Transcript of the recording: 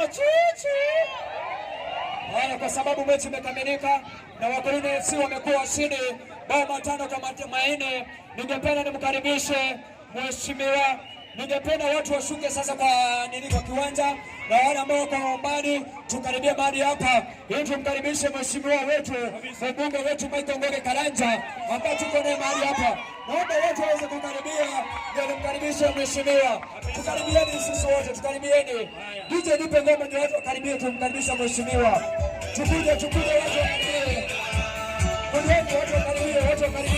Sema chichi. Haya, kwa sababu mechi imekamilika na Wakulima FC wamekuwa washindi bao 5-4, ningependa nimkaribishe mheshimiwa, ningependa watu washuke sasa kwa nini, kwa kiwanja, na wale ambao wako mbali tukaribia mahali hapa ili tumkaribishe mheshimiwa wetu, mbunge wetu Michael Ngoge Karanja ambaye tuko naye mahali hapa. Naomba watu waweze kukaribia ndio nimkaribishe mheshimiwa. Tukaribieni sisi wote, tukaribieni. DJ, nipe ngoma ndio watu wakaribie, tumkaribishe mheshimiwa. Tukuje, tukuje, watu wakaribie. Kujeni, watu wakaribie, watu wakaribie.